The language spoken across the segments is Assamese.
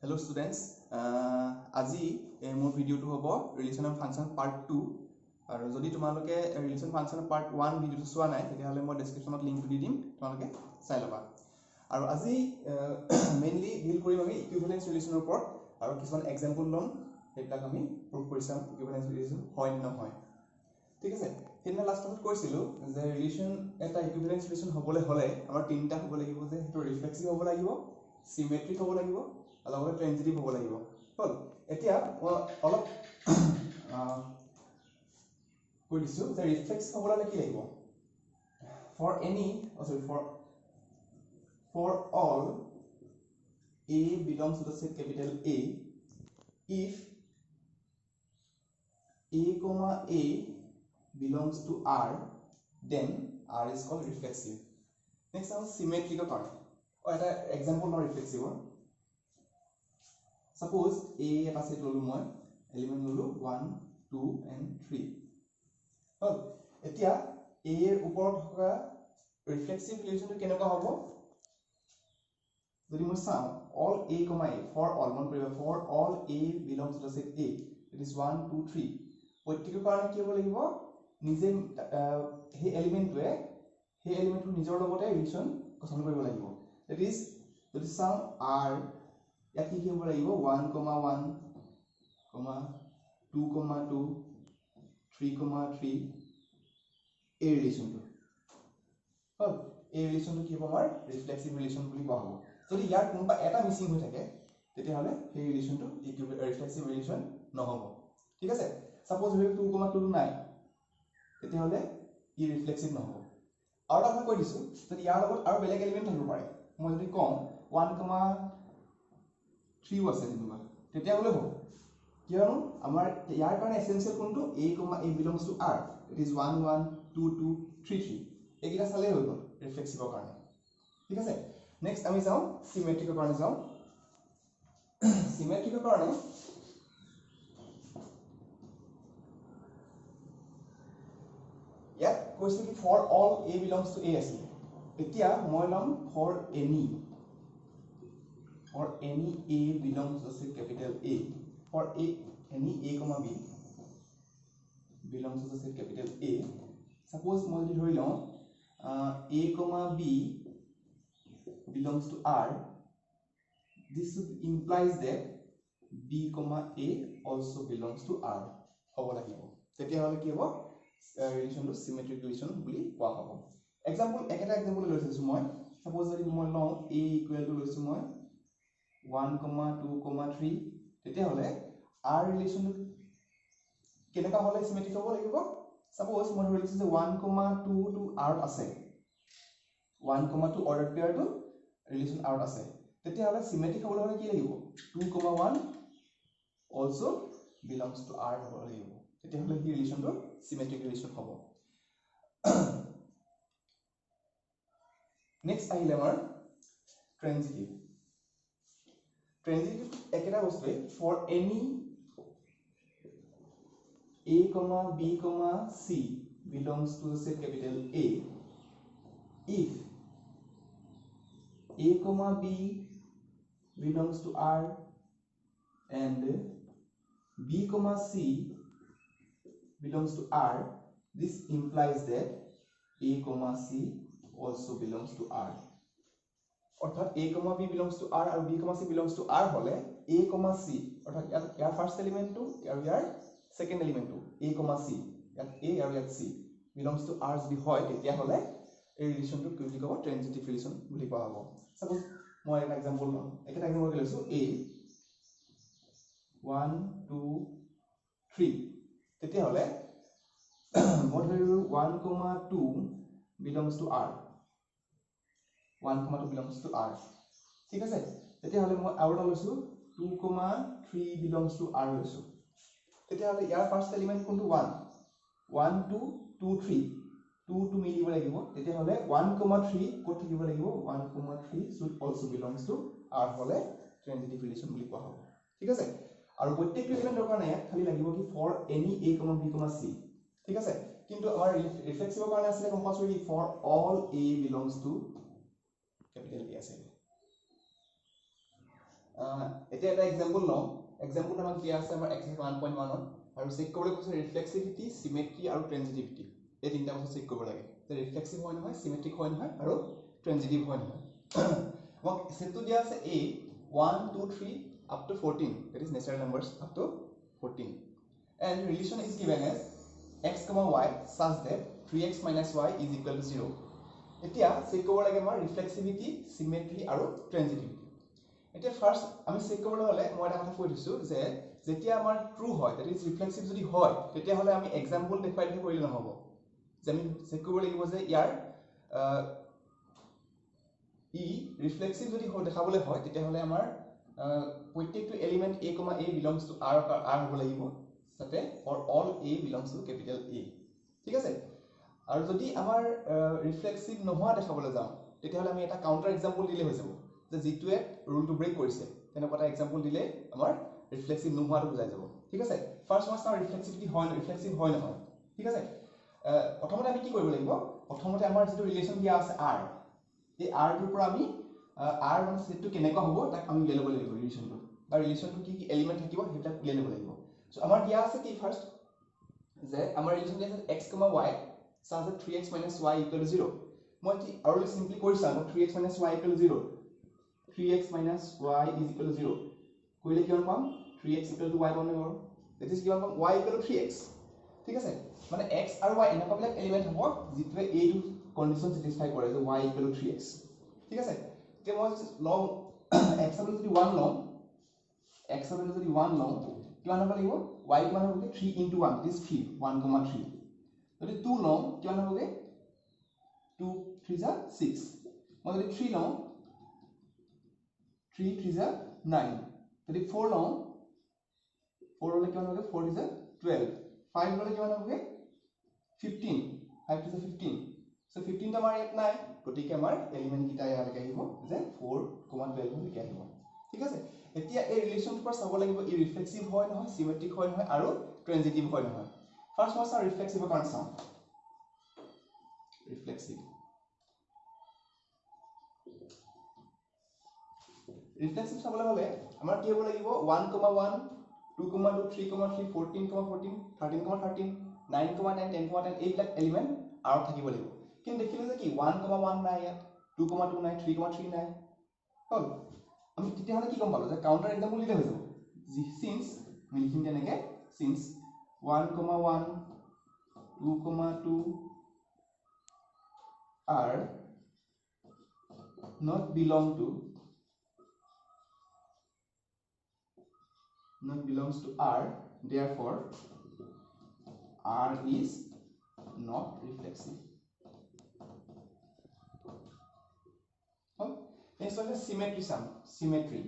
হেল্ল' ষ্টুডেণ্টছ, আজি মোৰ ভিডিঅ'টো হ'ব ৰিলেশ্যন অফ ফাংচন পাৰ্ট 2। আৰু যদি তোমালোকে ৰিলেশ্যন ফাংচনৰ পাৰ্ট 1 ভিডিঅ'টো চোৱা নাই, তেতিয়াহ'লে মই ডেছক্ৰিপশ্যনত লিংকটো দি দিম, তোমালোকে চাই ল'বা। আৰু আজি মেইনলি ডিল কৰিম আমি ইকুইভেলেঞ্চ ৰিলেশ্যনৰ ওপৰত আৰু কিছুমান এক্সাম্পল ল'ম, সেইবিলাক আমি প্ৰুভ কৰি চাম ইকুইভেলেঞ্চ ৰিলেশ্যন হয় নে নহয়। ঠিক আছে, সেইদিনা লাষ্ট ক্লাছত কৈছিলোঁ যে ৰিলেশ্যন এটা ইকুইভেলেঞ্চ ৰিলেশ্যন হ'বলৈ হ'লে আমাৰ তিনিটা হ'ব লাগিব, যে সেইটো ৰিফ্লেক্সিভ হ'ব লাগিব, চিমেট্ৰিক হ'ব লাগিব আৰু লগতে ট্ৰেনজিটিভ হ'ব লাগিব। হ'ল, এতিয়া মই অলপ কৈ দিছোঁ যে ৰিফ্লেক্সিভ হ'বলৈ হ'লে কি লাগিব। For any sorry for all A belongs to the set capital A, if A comma A belongs to R, then R is called reflexive. Next আমি চিমেট্ৰিকৰ কাৰণে এটা এক্সাম্পল লওঁ ৰিফ্লেক্সিভৰ। ছাপ'জ এ এটা ছেট ল'লোঁ, মই এলিমেণ্ট ল'লোঁ 1 2 এণ্ড 3। হ'ল, এতিয়া এৰ ওপৰত থকা ৰিফ্লেক্সিভ ৰিলেশ্যনটো কেনেকুৱা হ'ব যদি মই চাওঁ, all A comma A, for all, মন কৰিবা, for all A belongs to the set A, it is 1 2 3। প্ৰত্যেকৰ কাৰণে কি হ'ব লাগিব, নিজে সেই এলিমেণ্টটোৱে সেই এলিমেণ্টটো নিজৰ লগতে ৰিলেশ্যন গঠন কৰিব লাগিব। That is যদি চাওঁ আৰ, ইয়াত কি কি হ'ব লাগিব, 1 কমা 1 কমা 2 কমা 2 3 কমা 3, এই ৰিলেশ্যনটো হ'ল। এই ৰিলেশ্যনটো কি হ'ব, আমাৰ ৰিফ্লেক্সিভ ৰিলেশ্যন বুলি কোৱা হ'ব। যদি ইয়াৰ কোনোবা এটা মিচিং হৈ থাকে তেতিয়াহ'লে সেই ৰিলেশ্যনটো ৰিফ্লেক্সিভ ৰিলেশ্যন নহ'ব। ঠিক আছে, ছাপ'জ ধৰি 2 কমা 2 নাই, তেতিয়াহ'লে ই ৰিফ্লেক্সিভ নহ'ব। আৰু এটা কথা কৈ দিছোঁ, যদি ইয়াৰ লগত আৰু বেলেগ এলিমেণ্ট থাকিব পাৰে, মই যদি কওঁ 1 কমা 3ও আছে যেনিবা, তেতিয়াহ'লে হ'ব। কিয়নো আমাৰ ইয়াৰ কাৰণে এচেঞ্চিয়েল কোনটো, A comma A belongs to R, it is 1 1 2 2 3 3, এইকেইটা চালেই হৈ গ'ল ৰিফ্লেক্সিভৰ কাৰণে। ঠিক আছে, নেক্সট আমি যাওঁ চিমেট্ৰিকৰ কাৰণে যাওঁ। চিমেট্ৰিকৰ কাৰণে ইয়াত কৈছিল কি for all A belongs to A আছিলে, এতিয়া মই ল'ম for any, for any A belongs to set capital A, for A any A comma B belongs to set capital A. Suppose মই যদি ধৰি লওঁ A comma B belongs to R, this implies that B comma A also belongs to R হ'ব লাগিব। তেতিয়াহ'লে কি হ'ব, ৰিলেশ্যনটো চিমেট্ৰিক ৰিলেশ্যন বুলি কোৱা হ'ব। এক্সাম্পল, একেটা এক্সাম্পল লৈ থৈছোঁ মই। ছাপ'জ যদি মই লওঁ এ ইকুৱেল টু লৈছোঁ মই 1 কমা 2 কমা 3, তেতিয়াহ'লে আৰ ৰিলেশ্যনটো কেনেকুৱা হ'লে চিমেট্ৰিক হ'ব লাগিব। ছাপ'জ মই ধৰি লৈছোঁ যে 1 কমা 2 টু আৰত আছে, 1 কমা 2 অৰ্ডাৰ পেয়াৰটো ৰিলেশ্যন আৰত আছে, তেতিয়াহ'লে চিমেট্ৰিক হ'বলৈ হ'লে কি লাগিব, 2 comma 1 also belongs to R হ'ব লাগিব, তেতিয়াহ'লে সেই ৰিলেশ্যনটো চিমেট্ৰিক ৰিলেশ্যন হ'ব। নেক্সট আহিলে আমাৰ ট্ৰেনজিটিভ। ট্ৰেনজিটিভ একেটা বস্তুৱে, for any A comma B comma C belongs to the set capital A, if A comma B belongs to R and B comma C belongs to R, this implies that A comma C also belongs to R. অৰ্থাৎ A comma B belongs to R আৰু B comma C belongs to R হ'লে A comma C, অৰ্থাৎ ইয়াৰ ফাৰ্ষ্ট এলিমেণ্টটো আৰু ইয়াৰ ছেকেণ্ড এলিমেণ্টটো A comma C, ইয়াত A আৰু ইয়াত C belongs to R যদি হয়, তেতিয়াহ'লে এই ৰিলেশ্যনটো কি বুলি ক'ব, ট্ৰেনজিটিভ ৰিলেশ্যন বুলি কোৱা হ'ব। ছাপ'জ মই এটা এক্সাম্পল ল'ম, একেটা এক্সাম্পল লৈছোঁ A 1 2 3, তেতিয়াহ'লে মই ধৰিলোঁ 1 comma 2 belongs to R, 1 comma 2 belongs to R। ঠিক আছে, তেতিয়াহ'লে মই আৰু এটা লৈছোঁ 2 কমা 3 বিলংছ টু আৰ লৈছোঁ, তেতিয়াহ'লে ইয়াৰ ফাৰ্ষ্ট এলিমেণ্ট কোনটো, 1 1 2 2 3, 2 2 মিলিব লাগিব, তেতিয়াহ'লে 1 কমা 3 ক'ত থাকিব লাগিব, 1 comma 3 should also belongs to R হ'লে ট্ৰেনজিটিভ ৰিলেশ্যন বুলি কোৱা হ'ব। ঠিক আছে, আৰু প্ৰত্যেকটো এলিমেণ্টৰ কাৰণে ইয়াত খালি লাগিব কি for any A comma B comma C। ঠিক আছে, কিন্তু আমাৰ ৰিফ্লেক্সিভৰ কাৰণে আছিলে compulsory for all A belongs to capital A আছিলে। এতিয়া এটা এক্সাম্পল লওঁ। এক্সাম্পল আমাক দিয়া আছে আমাৰ এক্সাৰচাইজ 1.1ত আৰু চেক কৰিবলৈ কৈছে ৰিফ্লেক্সিভিটি, চিমেট্ৰি আৰু ট্ৰেনজিটিভিটি। এই তিনিটা বস্তু চেক কৰিব লাগে যে ৰিফ্লেক্সিভ হয় নহয়, চিমেট্ৰিক হয় নহয় আৰু ট্ৰেনজিটিভ হয় নহয়। আমাক ছেটটো দিয়া আছে A 1 2 3 up to 14, that is natural numbers up to 14, and relation is given as x comma y such that 3x minus y is equal to 0। এতিয়া চেক কৰিব লাগে আমাৰ ৰিফ্লেক্সিভিটি, চিমেট্ৰি আৰু ট্ৰেনজিটিভিটি। এতিয়া ফাৰ্ষ্ট আমি চেক কৰিবলৈ হ'লে মই এটা কথা কৈ দিছোঁ যে যেতিয়া আমাৰ ট্ৰু হয়, that is reflexive যদি হয়, তেতিয়াহ'লে আমি এক্সাম্পল দেখুৱাই দেখুৱাই কৰিলে নহ'ব, যে আমি চেক কৰিব লাগিব যে ইয়াৰ ই ৰিফ্লেক্সিভ যদি দেখাবলৈ হয় তেতিয়াহ'লে আমাৰ প্ৰত্যেকটো element a comma a belongs to R R হ'ব লাগিব, যাতে for all a belongs to capital A. ঠিক আছে। আৰু যদি আমাৰ ৰিফ্লেক্সিভ নোহোৱা দেখাবলৈ যাওঁ তেতিয়াহ'লে আমি এটা কাউণ্টাৰ এক্সাম্পল দিলে হৈ যাব, যে যিটোৱে ৰুলটো ব্ৰেক কৰিছে তেনেকুৱা এটা এক্সাম্পল দিলে আমাৰ ৰিফ্লেক্সিভ নোহোৱাটো বুজাই যাব। ঠিক আছে। ফাৰ্ষ্ট মই চাওঁ ৰিফ্লেক্সিভিটি হয়, ৰিফ্লেক্সিভ হয় নহয়। ঠিক আছে। প্ৰথমতে আমি কি কৰিব লাগিব, প্ৰথমতে আমাৰ যিটো ৰিলেশ্যন দিয়া আছে আৰ, এই আৰটোৰ পৰা আমি আৰ মানে ছেটটো কেনেকুৱা হ'ব তাক আমি উলিয়াই ল'ব লাগিব, ৰিলেশ্যনটো বা ৰিলেশ্যনটো কি কি এলিমেণ্ট থাকিব সেইবিলাক উলিয়াই ল'ব লাগিব। চ' আমাৰ দিয়া আছে কি ফাৰ্ষ্ট, যে আমাৰ ৰিলেশ্যন দিয়া আছে x comma y such that 3x minus y equal to 0। মই কি আৰু চিম্পলি কৰি চাওঁ, 3x minus y equal to 0, 3x minus y is equal to 0 কৰিলে কিমান পাম, 3x equal to y পামনে বাৰু? That is কিমান পাম, y equal to 3x। ঠিক আছে। মানে x আৰু y এনেকুৱাবিলাক এলিমেণ্ট হ'ব যিটোৱে এইটো কণ্ডিশ্যন ছেটিছফাই কৰে যে y equal to 3x। ঠিক আছে। এতিয়া মই লওঁ x ৰ ভেলু যদি 1 লওঁ, x ৰ ভেলু যদি 1 লওঁ কিমান হ'ব লাগিব, y কিমান হ'বগে 3 into 1, that is 3, 1, 3। যদি 2 লওঁ কিমান হ'বগে, 2 3 যা 6। মই যদি 3 লওঁ 3 3 যা 9। যদি 4 লওঁ, 4 ল'লে কিমান হ'বগে, 4 3 যা 12। 5 ল'লে কিমান হ'বগে, 15, 5 3 যা 15। চ' 15টো আমাৰ ইয়াত নাই, গতিকে আমাৰ এলিমেণ্টকেইটা ইয়ালৈকে আহিব যে 4, 12লৈকে আহিব। ঠিক আছে। এতিয়া এই ৰিলেশ্যনটোৰ পৰা চাব লাগিব ই ৰিফ্লেক্সিভ হয় নহয়, চিমেট্ৰিক হয় নহয় আৰু ট্ৰেনজিটিভ হয় নহয়। ফাৰ্ষ্ট মই চাওঁ ৰিফ্লেক্সিভৰ কাৰণে চাওঁ, ৰিফ্লেক্সিভ ৰিফ্লেক্সিভ চাবলৈ হ'লে আমাৰ কি হ'ব লাগিব, 1, 1, 2, 2, 3, 3, 14, 14, 13, 13, 9, 9, 10, 10 এইবিলাক এলিমেণ্ট আৰত থাকিব লাগিব। কিন্তু দেখিলোঁ যে কি 1, 1 নাই ইয়াত, 2, 2 নাই, 3, 3 নাই। হ'ল, আমি তেতিয়াহ'লে কি গম পালোঁ যে কাউণ্টাৰ এক্সাম্পল দিলে হৈ যাব। চিন্স আমি লিখিম তেনেকৈ, since 1, 1, 2, 2 are not belong to, not belongs to R, therefore R is not reflexive. Next one is symmetry sum, symmetry.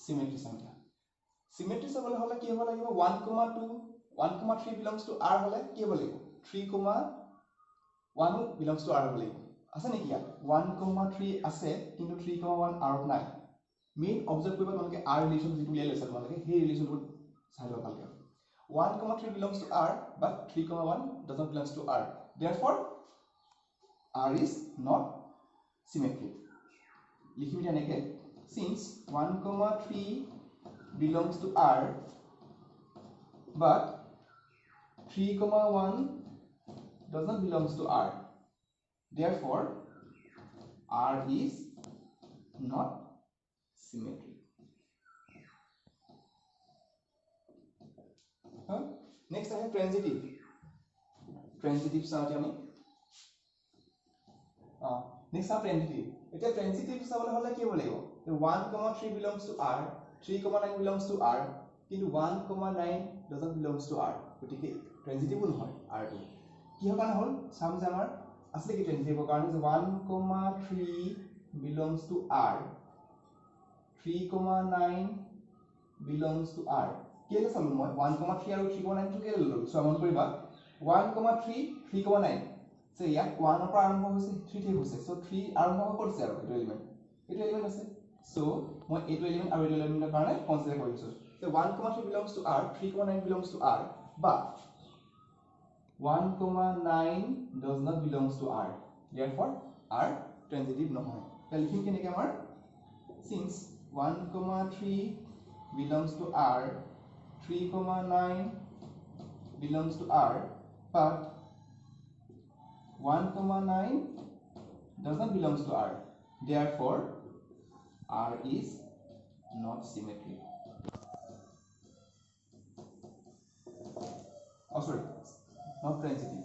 Symmetry sum. Symmetry চাবলৈ হ'লে কি হ'ব লাগিব, 1, 2, 1, 3 belongs to R হ'লে কি হ'ব লাগিব, 3, 1 belongs to R হ'ব লাগিব। আছে নেকি ইয়াত 1, 3 আছে কিন্তু 3, 1 আৰত নাই। মেইন অবজাৰ্ভ কৰিব তোমালোকে আৰ ৰিলেশ্যন যিটো উলিয়াই লৈছা তোমালোকে সেই ৰিলেশ্যনটো চাই ল'বা ভালকৈ। 1, 3 belongs to R but 3, 1 does not belongs to R, therefore R is not symmetric. লিখিম তেনেকৈ, since 1, 3 belongs to R but 3, 1 does not belongs to R, therefore R is not symmetric. Next I have transitive. Transitive চাওঁ আমি। Next চাওঁ transitive. এতিয়া transitive চাবলৈ হ'লে কি হ'ব লাগিব, 1, 3 belongs to R, 3, 9 belongs to R, কিন্তু 1, 9 does not belongs to R, গতিকে transitive নহয় R টো। কিহৰ কাৰণে হ'ল চাম যে আমাৰ আছিলে কি ট্ৰেনজিটিভৰ কাৰণে যে 1, 3 belongs to R, 3, 9 belongs to R। কেলে চালো মই 1, 3 আৰু 3, 9 টো কেলে ল'লো, চোৱা মন কৰিবা 1, 3, 3, 9 যে ইয়াত 1 ৰ পৰা আৰম্ভ হৈছে 3 ঠিক হৈছে। সো 3 আৰম্ভ ক'ত আছে আৰু এইটো এলিমেন্ট আছে। সো মই এইটো এলিমেন্ট আৰু এইটো এলিমেন্টৰ কাৰণে কনসিডাৰ কৰিছো যে 1, 3 belongs to R, 3, 9 belongs to R, but 1 comma 9 does not belongs to R, therefore R transitive নহয়। এতিয়া লিখিম কেনেকৈ আমাৰ, since 1 comma 3 belongs to R, 3 comma 9 belongs to R, but 1 comma 9 does not belongs to R, therefore R is not symmetric. Oh sorry, not transitive.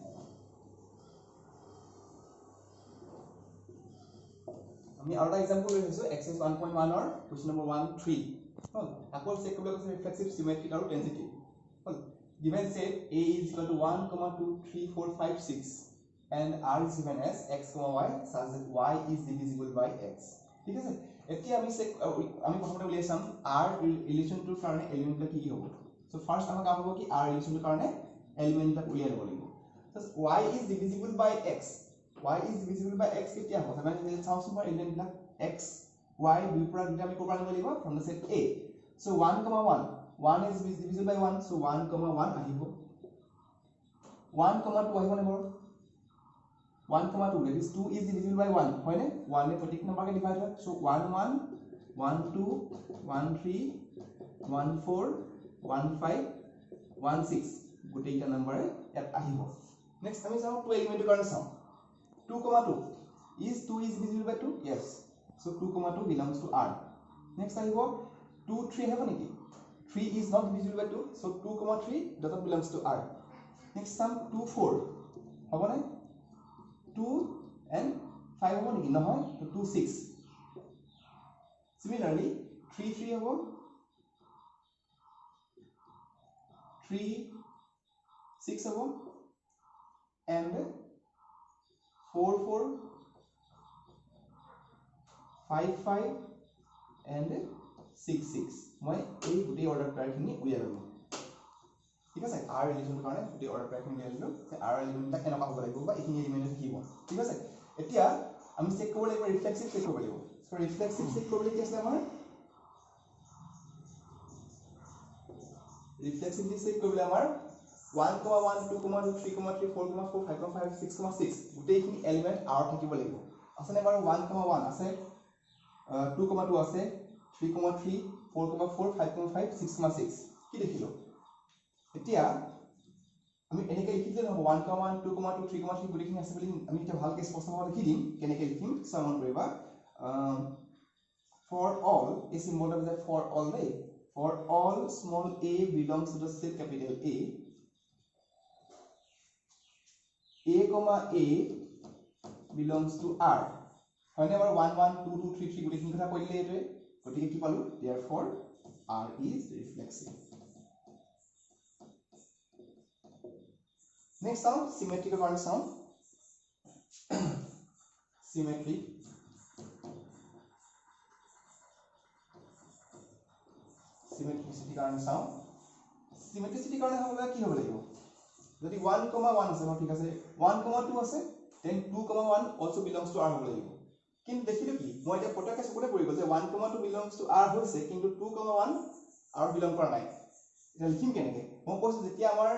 আমি আৰু এটা এক্সাম্পল লৈ আহিছোঁ এক্সাৰচাইজ 1.1 ৰ কুৱেশ্যন নম্বৰ 1 3 হ'ল। আকৌ চেক কৰিবলৈ কৈছে ৰিফ্লেক্সিভ, চিমেট্ৰিক আৰু ট্ৰেনজিটিভ হ'ল। Given set A is equal to 1, 2, 3, 4, 5, 6 and R is given as x, y such that y is divisible by x। ঠিক আছে, এতিয়া আমি চেক আমি প্ৰথমতে উলিয়াই চাম R ৰিলেশ্যনটোৰ কাৰণে এলিমেণ্টবিলাক কি কি হ'ব। চ' ফাৰ্ষ্ট আমাৰ কাম হ'ব কি R ৰিলেশ্যনটোৰ কাৰণে এলিমেণ্টবিলাক উলিয়াই ল'ব লাগিব। Y is divisible by x, y is divisible by x কেতিয়া হ'ব, মানে চাওঁচোন বাৰু এলিমেণ্টবিলাক x, y দুইৰ পৰা দুটা আমি ক'ৰ পৰা আনিব লাগিব, from the set A। So 1, 1, 1 is divisible by 1, so 1, 1 আহিব। 1, 2 আহিবনে বাৰু, 1, 2 that is 2 is divisible by 1 হয়নে, 1 এ প্ৰত্যেক নম্বৰকে ডিভাইড হয়। So 1 1, 1 2, 1 3, 1 4, 1 5, 1 6 গোটেইকেইটা নম্বৰে ইয়াত আহিব। নেক্সট আমি চাওঁ 2 এলিমেণ্টৰ কাৰণে চাওঁ, 2, 2 is 2 is divisible by 2, yes, so 2, 2 belongs to R। Next আহিব 2 3 আহিব নেকি, 3 is not divisible by 2, so 2, 3 does not belongs to R। Next চাম 2 4 হ'বনে, 2 and 5 হ'ব নেকি, নহয়, 2 6। Similarly 3 3 হ'ব, 3 6 হ'ব and 4 4, 5 5 and 6 6। মই এই গোটেই অৰ্ডাৰ পেয়াৰখিনি উলিয়াই ল'লোঁ। ঠিক আছে, R ৰিলেশ্যনটোৰ কাৰণে গোটেই অৰ্ডাৰ পেয়াৰখিনি উলিয়াই ল'লোঁ যে R এলিমেণ্টবিলাক কেনেকুৱা হ'ব লাগিব বা এইখিনি এলিমেণ্ট থাকিব। ঠিক আছে, এতিয়া আমি চেক কৰিব লাগিব, ৰিফ্লেক্সিভ চেক কৰিব লাগিব। চ' ৰিফ্লেক্সিভ চেক কৰিবলৈ কি আছিলে আমাৰ, ৰিফ্লেক্সিভলি চেক কৰিবলৈ আমাৰ 1, 1, 2, 2, 3, 3, 4, 4, 5, 5, 6, 6 গোটেইখিনি এলিমেণ্ট R থাকিব লাগিব। আছেনে বাৰু, 1, 1 আছে, 2, 2 আছে, 3, 3, 4, 4, 5, 5, 6, 6 কি দেখিলোঁ। এতিয়া আমি এনেকৈ লিখি দিলে নহ'ব, 1, 1, 2, 2, 3, 3 গোটেইখিনি আছে বুলি আমি এতিয়া ভালকৈ স্পষ্টভাৱে লিখি দিম। কেনেকৈ লিখিম চাই মন কৰিবা, ফৰ অল এই চিম্বলটো বুজায় ফৰ অল দেই, for all small a belongs to the set capital A, a comma a belongs to R হয়নে বাৰু, 1 1 2 2 3 3 গোটেইখিনি কথা কৈ দিলে এইটোৱে, গতিকে কি পালোঁ, therefore R is reflexive। Next চাওঁ চিমেট্ৰিকৰ কাৰণে চাওঁ, চিমেট্ৰিক চিমেট্ৰিচিটিৰ কাৰণে চাওঁ, চিমেট্ৰিচিটিৰ কাৰণে হ'লে কি হ'ব লাগিব, যদি 1, 1 আছে, ঠিক আছে, 1, 2 আছে, then 2, 1 also belongs to R হ'ব লাগিব। কিন্তু দেখিলোঁ কি, মই এতিয়া পটককৈ চকুতে পৰি গ'ল যে 1, 2 belongs to R হৈছে, কিন্তু 2, 1 R belong কৰা নাই। এতিয়া লিখিম কেনেকৈ, মই কৈছোঁ যেতিয়া আমাৰ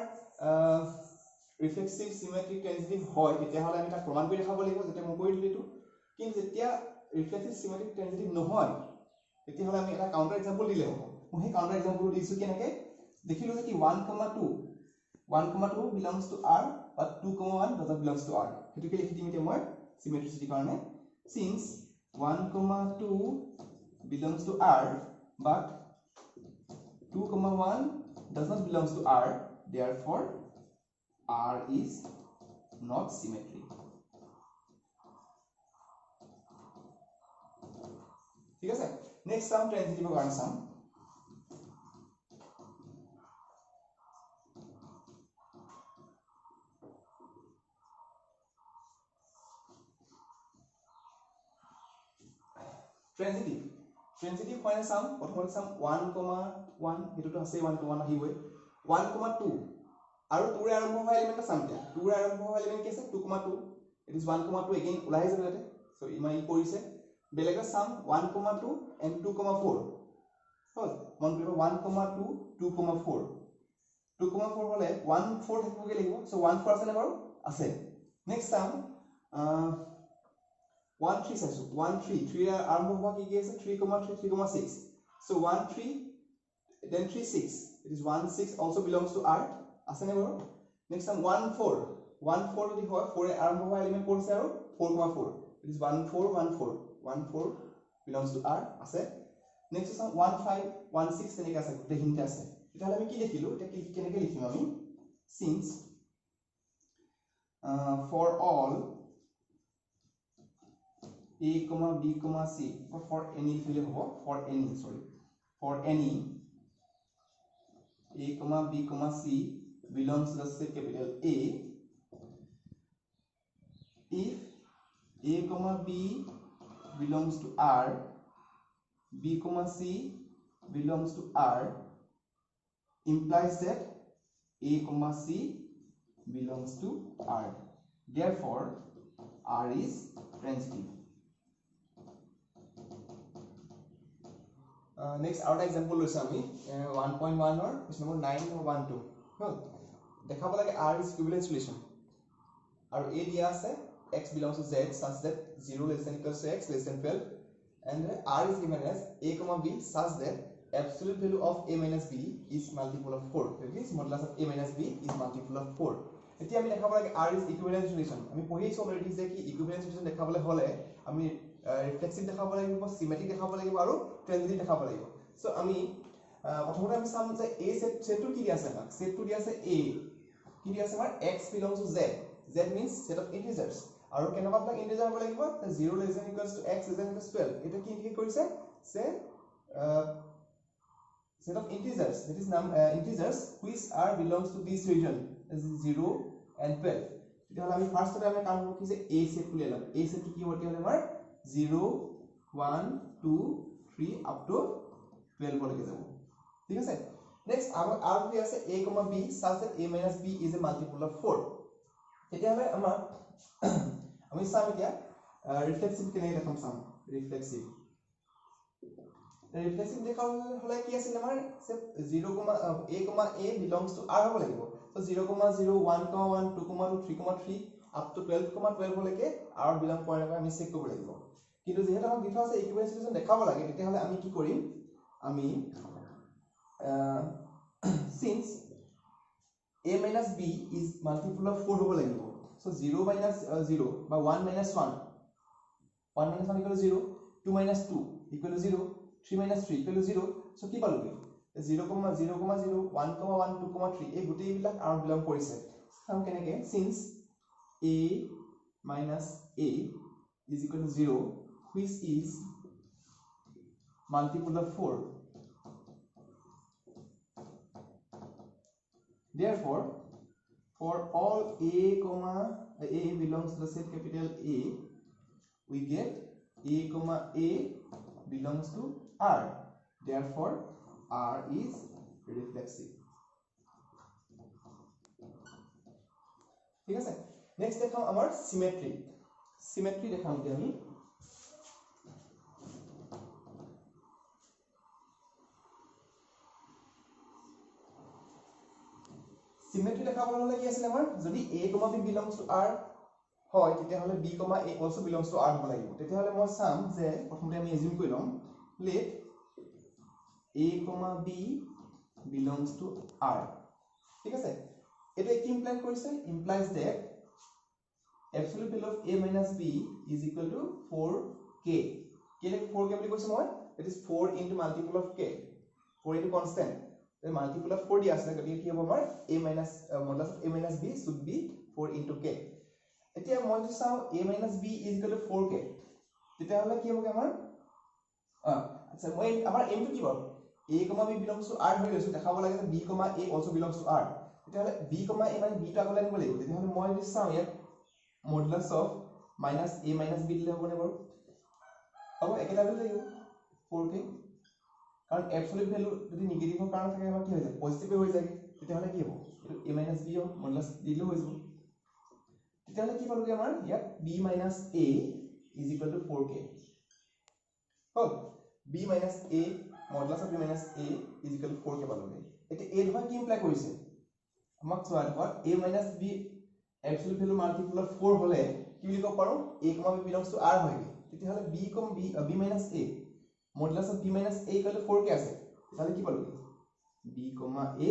ৰিফ্লেক্সিভ, চিমেট্ৰিক, ট্ৰেনজিটিভ হয় তেতিয়াহ'লে আমি তাক প্ৰমাণ কৰি দেখাব লাগিব, যেতিয়া মই কৰি দিলোঁ এইটো। কিন্তু যেতিয়া ৰিফ্লেক্সিভ, চিমেট্ৰিক, ট্ৰেনজিটিভ নহয় তেতিয়াহ'লে আমি এটা কাউণ্টাৰ এক্সাম্পল দিলে হ'ব। মই সেই কাউণ্টাৰ এক্সাম্পলটো দিছোঁ কেনেকৈ, দেখিলোঁ যে কি 1, 2 1, 2 belongs to R but 2, 1 does not belongs to R। সেইটোকে লিখি দিম এতিয়া মই চিমেট্ৰিচিটিৰ কাৰণে, since 1, 2 belongs to R but 2, 1 does not belongs to R, therefore R is not symmetric। ঠিক আছে, নেক্সট চাম ট্ৰেনজিটিভৰ কাৰণে চাম। ট্ৰেনজিটিভ, ট্ৰেনজিটিভ হয়নে চাম, প্ৰথমতে চাম 1, 1 সেইটোতো আছে, 1, 1 আহিবই, 1, 2 আৰু 2ৰে আৰম্ভ হোৱা এলিমেণ্ট চাম। এতিয়া 2ৰে আৰম্ভ হোৱা এলিমেণ্ট কি আছে, 2, 2, it is 1, 2 again ওলাই যাব ইয়াতে, চ' ইমান ই পৰিছে। বেলেগত চাম 1, 2 and 2, 4 হ'ল, মন কৰিব 1, 2, 2, 4, 2, 4 হ'লে 1 4 থাকিবগৈ লাগিব। চ' 1 4 আছেনে বাৰু? আছে। নেক্সট চাম 1 3 চাইছোঁ, 1 3 3 আৰম্ভ হোৱা কি কি আছে? 3, 3, 3, 6। So 1 3 then 3 6, it is 1 6 also belongs to R, আছেনে বাৰু? নেক্সট চাম 1 4, 1 4 যদি হয় 4 আৰম্ভ হোৱা এলিমেণ্ট ক'ত আছে আৰু? 4, 4, it is 1 4 1 4, 1 4 belongs to R, আছে। নেক্সট চাম 1 5 1 6 তেনেকৈ আছে, গোটেইখিনিতে আছে। তেতিয়াহ'লে আমি কি দেখিলোঁ? এতিয়া কেনেকৈ লিখিম আমি? Since for all a, b, c, for any লিখিলে হ'ব, for any, sorry, for any a, b, c belongs to the set capital A, if a, b belongs to R, b, c belongs to R implies that a, c belongs to R. Therefore, R is transitive. Next আৰু এটা এক্সাম্পল লৈছোঁ আমি 1.1 ৰ question number 9 1 2 হ'ল। দেখাব লাগে R is equivalence relation আৰু a দিয়া আছে x belongs to z such that 0 less than equals to x less than 12 and r is given as a, b such that absolute value of a minus b is multiple of 4, that is modulus of a minus b is multiple of 4। এতিয়া আমি দেখাব লাগে r is equivalence relation। আমি পঢ়িছো অলৰেডি যে কি equivalence relation দেখাবলৈ হ'লে আমি ৰিফ্লেক্সিভ দেখাব লাগিব, সিমেট্ৰিক দেখাব লাগিব আৰু ট্ৰেনজিটিভ দেখাব লাগিব। সো আমি প্ৰথমতে আমি চাম যে a সেটটো কি দিয়া আছে আমাক? সেটটো দিয়া আছে a, কি দিয়া আছে আমাৰ? x belongs to z, z means set of integers আৰু কেনেকুৱাবিলাক ইন্টিজাৰ হ'ব লাগিব? 0 less than equals to x less than equals 12। এটা কি ইন্ডিকেট কৰিছে? যে set of integers, that is integers which are belongs to this region as 0 and 12। তেতিয়াহ'লে আমি ফাৰ্ষ্টতে আমি কাম কৰিব কি যে a set উলিয়াই ল'ম। a সেটটো কি হ'ব তেতিয়াহ'লে আমাৰ 0 1 2 3 up to 12 লৈকে যাব, ঠিক আছে। নেক্সট আমাক আৰু কি আছে? a, b such that a minus b is a multiple of 4। তেতিয়াহ'লে আমাক আমি চাম এতিয়া ৰিফ্লেক্সিভ কেনেকৈ দেখাম চাম। ৰিফ্লেক্সিভ দেখাবলৈ হ'লে কি আছিল আমাৰ? 0, a, a belongs to R হ'ব লাগিব। So 0, 0 1, 1 2, 2 3, 3 up to 12, 12 লৈকে R belong কৰে নকৰে আমি চেক কৰিব লাগিব। কিন্তু যিহেতু আমাক দি থোৱা আছে ইকুইভেলেন্স ৰিলেশ্যন দেখাব লাগে, তেতিয়াহ'লে আমি কি কৰিম? আমি since a minus b is multiple of 4 হ'ব লাগিব। So 0 minus 0 বা 1 minus 1, 1 minus 1 equal to 0, 2 minus 2 equal to 0, 3 minus 3 equal to 0। So কি পালোগে? 0, 0, 0 1, 1 2, 3 এই গোটেইবিলাক R belong কৰিছে। চাম কেনেকৈ? Since a minus a is equal to 0 which is multiple of 4, therefore for all a, a belongs to the set capital A, we get a, a belongs to R, therefore R is reflexive। ঠিক আছে। নেক্সট দেখাম আমাৰ সিমেট্ৰি। সিমেট্ৰি দেখাম এতিয়া আমি। সিমেট্ৰি দেখাবলৈ হ'লে কি আছিল আমাৰ? যদি a, b belongs to R হয় তেতিয়াহ'লে b, a also belongs to R হ'ব লাগিব। তেতিয়াহ'লে মই চাম যে প্ৰথমতে আমি এজিউম কৰি ল'ম let a, b belongs to R, ঠিক আছে। এটা কি ইমপ্লাই কৰিছে? Implies that absolute value of a minus b is equal to 4k। কেলে 4k বুলি কৈছো মই? It is 4 into multiple of k, 4 into constant, multiple of 4 দিয়া আছে, গতিকে কি হ'ব আমাৰ? a minus modulus of a minus b should be 4 into k। এতিয়া মই যদি চাওঁ a minus b is equal to 4k, তেতিয়াহ'লে কি হ'বগে আমাৰ? আচ্ছা, মই আমাৰ এমটো কি বাৰু? a, b belongs to R ধৰি লৈছোঁ, দেখাব লাগে যে b, a also belongs to R। তেতিয়াহ'লে b, a মানে b টো আগলৈ আনিব লাগিব। তেতিয়াহ'লে মই যদি চাওঁ ইয়াত modulus of minus a minus b দিলে হ'বনে বাৰু? হ'ব, একেটা ভেলু লাগিব 4k, কাৰণ এবছলিউট ভেলু যদি নিগেটিভৰ কাৰণে থাকে আমাৰ কি হৈ যায়? পজিটিভ হৈ যায়। তেতিয়াহ'লে কি হ'ব? এইটো a minus b হ'ব, মডুলাছ দিলেও হৈ যাব। তেতিয়াহ'লে কি পালোগৈ আমাৰ ইয়াত? b minus a is equal to 4k হ'ল। b minus a modulus of b minus a is equal to 4k পালোগৈ। এতিয়া a ধৰা কি ইমপ্লাই কৰিছে? আমাক চোৱা দেখোন a minus b absolute value multiple of 4 হ'লে কি বুলি ক'ব পাৰোঁ? A comma b belongs to R হয়গৈ। তেতিয়াহ'লে b comma b, b minus a, modulus of b minus a equal to 4 কে আছে, তেতিয়াহ'লে কি পালোঁগৈ? B comma a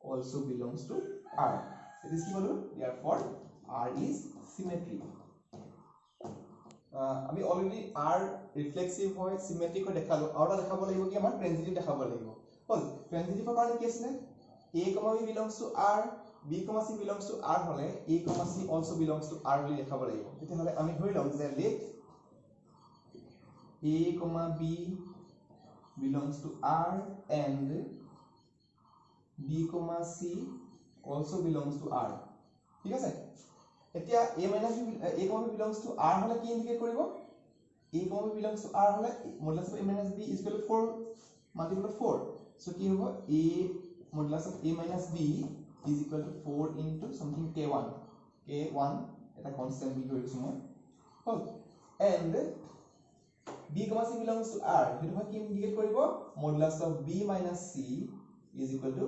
also belongs to R. It is কি পালোঁ? Therefore R is symmetric. আমি অলৰেডি R reflexive হয়, চিমেট্ৰিক হয় দেখালোঁ। আৰু এটা দেখাব লাগিব কি? আমাৰ ট্ৰেনজিটিভ দেখাব লাগিব। হ'ল, ট্ৰেনজিটিভৰ কাৰণে কি আছিলে? A comma b belongs to R, b comma c belongs to R হ'লে a comma c also belongs to R বুলি দেখাব লাগিব। তেতিয়াহ'লে আমি ধৰি ল'ম যে let a comma b belongs to R and b comma c also belongs to R. ঠিক আছে? এতিয়া a minus b, a comma b belongs to R হ'লে কি ইণ্ডিকেট কৰিব? A comma b belongs to R হ'লে modulus of a minus b is equal to 4 multiple of 4. So কি হ'ব? A modulus of a minus b is equal to 4 into something k1, k1 এটা কনষ্টেণ্ট বুলি ধৰিছোঁ মই। হ'ল, and b comma c belongs to R, সেইটো হয় কি ইণ্ডিকেট কৰিব? Modulus of b minus c is equal to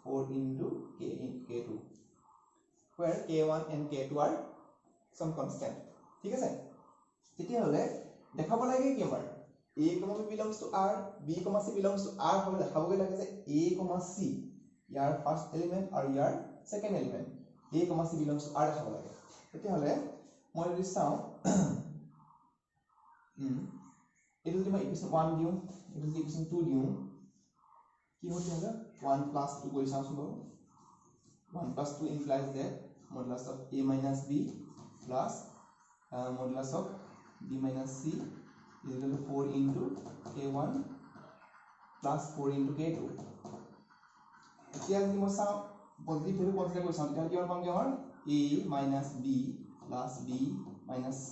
4 into k in k2, where k1 and k2 are some constant. ঠিক আছে? তেতিয়াহ'লে দেখাব লাগে কি আমাৰ? A comma b belongs to R, b comma c belongs to R হ'লে দেখাবগৈ লাগে যে a comma c year first element আৰু ইয়াৰ second element a comma c belongs to R দেখাব লাগে। তেতিয়াহ'লে মই যদি চাওঁ, এইটো যদি মই ইকুৱেশ্যন 1 দিওঁ, এইটো যদি ইকুৱেশ্যন 2 দিওঁ, কি হ'ব? তেতিয়াহ'লে 1 প্লাছ 2 কৰি চাওঁচোন বাৰু। 1 plus 2 implies that modulus of a minus b plus modulus of b minus c is equal to 4 into k1 plus 4 into k2. এতিয়া যদি মই চাওঁ, পজিটিভ ভেলু কনচিডাৰ কৰি চাওঁ, তেতিয়াহ'লে কিমান পামগৈ আমাৰ? A minus b plus b minus c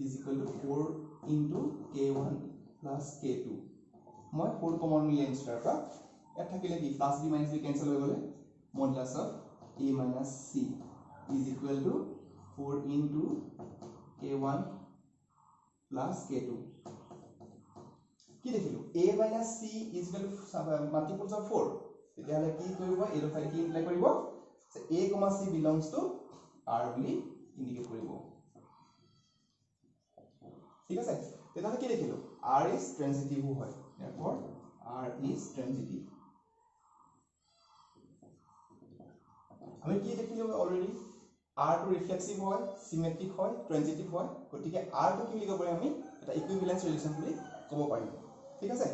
is equal to 4 into k1 plus k2. মই 4 কমন উলিয়াই আনিছোঁ তাৰ পৰা। ইয়াত থাকিলে কি? Plus b minus b cancel হৈ গ'লে modulus of a minus c is equal to 4 into k1 plus k2. কি দেখিলোঁ? A minus c is equal to multiples of 4. তেতিয়াহ'লে কি কৰিব? এইটো ফাইল কি ইমপ্লাই কৰিব? A comma c belongs to R বুলি ইণ্ডিকেট কৰিব। ঠিক আছে? তেতিয়াহ'লে কি দেখিলোঁ? R is ট্ৰেনজিটিভো হয়। Therefore R is transitive. আমি কি দেখিলোঁ অলৰেডি? আৰটো ৰিফ্লেক্সিভ হয়, চিমেট্ৰিক হয়, ট্ৰেনজিটিভ হয়। গতিকে আৰটো কি বুলি ক'ব পাৰিম আমি? এটা ইকুইভেলেঞ্চ ৰিলেশ্যন বুলি ক'ব পাৰিম। ঠিক আছে?